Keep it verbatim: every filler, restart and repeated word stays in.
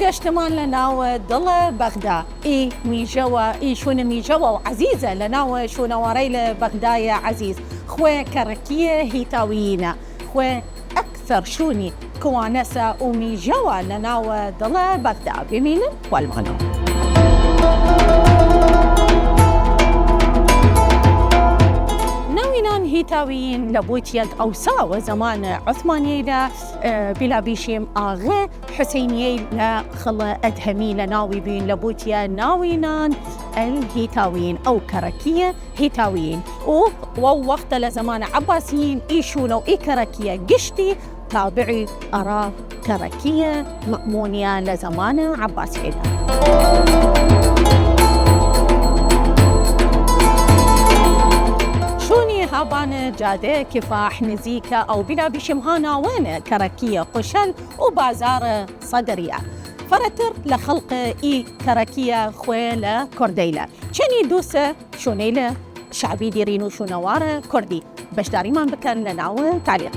ئشتمان لە ناو دڵ بەغدا، ئی میژەوە، ئی شوون میژەوە و عەزیزە لە ناو شوونەوارەیل بەغدای عەزیز. خوەێ کەرەکییە هیتاویینە، خوەێ ئەکتەر شوونی کوانەسە و میژەوە لە ناو دڵ بەغدا. بیمینن وەلمانەو. ناوینان هیتاویین لە بوتیەگ ئەوسا وە زەمان عوسمانیەیلە، ئە، بیلا بیشیم ئاغە حسینیەیل لە خڵ ئەدهەمی لە ناوی بین لە بوتیە ناوینان ئەل هیتاویین، ئەو کەرەکییە هیتاویین. و وەو وەختە لە زەمان عەباسیین ئی شوونە و ئی کەرەکییە گشتی تابعی ئەڕا کەرەکییە مەئموونیە لە زەمان عەباسیەیلە. شوونی هابان جادە کفاح نزیکە ئەو بیلا بیشیم هاناوەێنە کەرەکییە قوشەل و بازار سەدریە. فەرەتر لە خەڵق ئی کەرەکییە خوەێ لە کوردەیلە. چەنی دووسە شوونەیلە شعبی دیرین و شوونەوارە کوردی. بەشداریمان بکەن لە ناو تعلیق.